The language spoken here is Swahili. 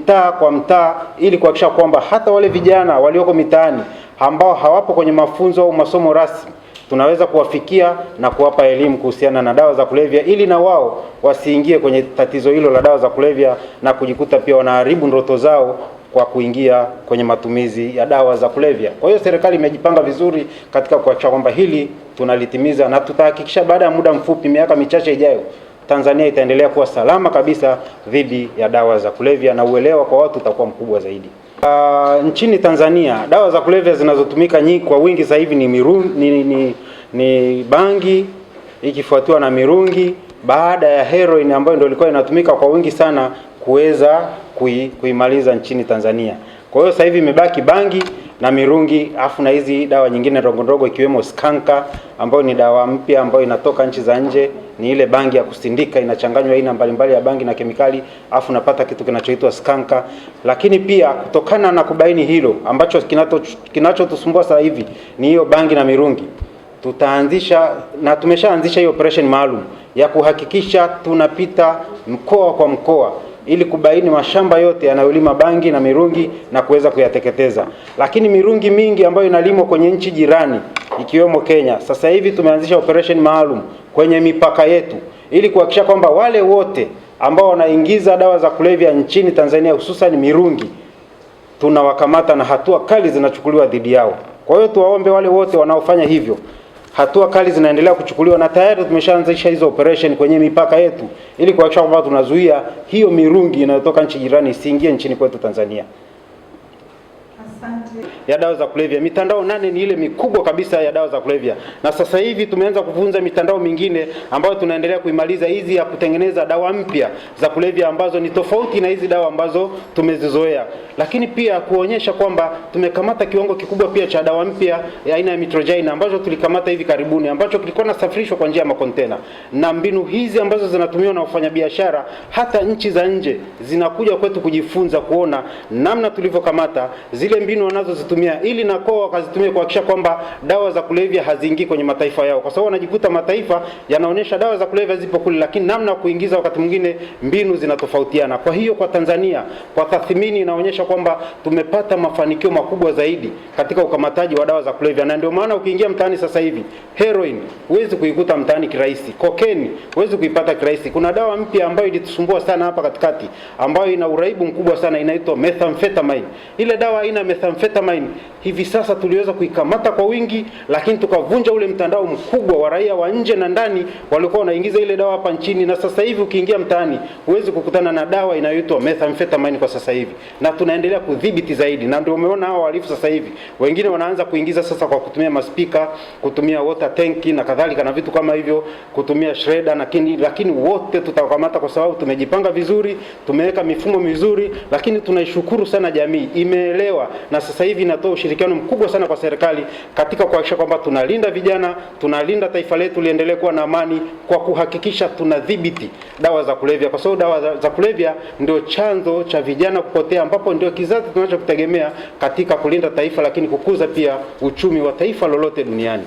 mtaa kwa mtaa, ili kuhakikisha kwamba hata wale vijana walioko mitaani ambao hawapo kwenye mafunzo au masomo rasmi tunaweza kuwafikia na kuwapa elimu kuhusiana na dawa za kulevya ili na wao wasiingie kwenye tatizo hilo la dawa za kulevya na kujikuta pia wanaharibu ndoto zao kwa kuingia kwenye matumizi ya dawa za kulevya. Kwa hiyo serikali imejipanga vizuri katika kuhakikisha kwamba hili tunalitimiza na tutahakikisha baada ya muda mfupi, miaka michache ijayo, Tanzania itaendelea kuwa salama kabisa dhidi ya dawa za kulevya na uelewa kwa watu utakuwa mkubwa zaidi. Nchini Tanzania dawa za kulevya zinazotumika kwa wingi sasa hivi ni ni bangi ikifuatiwa na mirungi baada ya heroin ambayo ndio ilikuwa inatumika kwa wingi sana kuweza kuimaliza nchini Tanzania. Kwa hiyo sasa hivi imebaki bangi na mirungi, afu na hizi dawa nyingine ndogo ndogo ikiwemo skanka ambayo ni dawa mpya ambayo inatoka nchi za nje, ni ile bangi ya kusindika, inachanganywa aina mbalimbali ya bangi na kemikali, afu napata kitu kinachoitwa skanka. Lakini pia kutokana na kubaini hilo ambacho kinachotusumbua sasa hivi ni hiyo bangi na mirungi, tutaanzisha na tumeshaanzisha hiyo operation maalum ya kuhakikisha tunapita mkoa kwa mkoa ili kubaini mashamba yote yanayolima bangi na mirungi na kuweza kuyateketeza. Lakini mirungi mingi ambayo inalimwa kwenye nchi jirani ikiwemo Kenya, sasa hivi tumeanzisha operation maalum kwenye mipaka yetu ili kuhakikisha kwamba wale wote ambao wanaingiza dawa za kulevya nchini Tanzania hususan mirungi tunawakamata na hatua kali zinachukuliwa dhidi yao. Kwa hiyo tuwaombe wale wote wanaofanya hivyo, hatua kali zinaendelea kuchukuliwa na tayari tumeshaanzisha hizo operation kwenye mipaka yetu ili kuhakikisha kwamba tunazuia hiyo mirungi inayotoka nchi jirani isiingie nchini kwetu Tanzania. Asante. Ya dawa za kulevya. Mitandao 8 ni ile mikubwa kabisa ya dawa za kulevya, na sasa hivi tumeanza kuvunja mitandao mingine ambayo tunaendelea kuimaliza, hizi ya kutengeneza dawa mpya za kulevya ambazo ni tofauti na hizi dawa ambazo tumezizoea, lakini pia kuonyesha kwamba tumekamata kiwango kikubwa pia cha dawa mpya ya aina ya mitrogine ambacho tulikamata hivi karibuni, ambacho kilikuwa nasafirishwa kwa njia ya makontena, na mbinu hizi ambazo zinatumiwa na wafanyabiashara hata nchi za nje zinakuja kwetu kujifunza kuona namna tulivyokamata zile mbinu wanazozitumia ili na kwao wakazitumia kuhakikisha kwamba dawa za kulevya haziingii kwenye mataifa yao, kwa sababu wanajikuta mataifa yanaonyesha dawa za kulevya zipo kule, lakini namna ya kuingiza wakati mwingine mbinu zinatofautiana. Kwa hiyo kwa Tanzania, kwa tathmini inaonyesha kwamba tumepata mafanikio makubwa zaidi katika ukamataji wa dawa za kulevya, na ndio maana ukiingia mtaani sasa hivi heroin huwezi kuikuta mtaani kirahisi, cocaine huwezi kuipata kirahisi. Kuna dawa mpya ambayo ilitusumbua sana hapa katikati ambayo ina uraibu mkubwa sana, inaitwa methamphetamine. Ile dawa aina methamphetamine hivi sasa tuliweza kuikamata kwa wingi, lakini tukavunja ule mtandao mkubwa wa raia wa nje na ndani walikuwa wanaingiza ile dawa hapa nchini, na sasa hivi ukiingia mtaani huwezi kukutana na dawa inayoitwa methamphetamine kwa sasa hivi, na tunaendelea kudhibiti zaidi, na ndio umeona hao wahalifu sasa hivi wengine wanaanza kuingiza sasa kwa kutumia maspika, kutumia water tank na kadhalika na vitu kama hivyo, kutumia shredder, lakini wote tutawakamata kwa sababu tumejipanga vizuri, tumeweka mifumo mizuri, lakini tunaishukuru sana jamii imeelewa, na sasa hivi inatoa ushirikiano mkubwa sana kwa serikali katika kuhakikisha kwamba tunalinda vijana, tunalinda taifa letu liendelee kuwa na amani kwa kuhakikisha tunadhibiti dawa za kulevya, kwa sababu dawa za kulevya ndio chanzo cha vijana kupotea, ambapo ndio kizazi tunachokitegemea katika kulinda taifa, lakini kukuza pia uchumi wa taifa lolote duniani.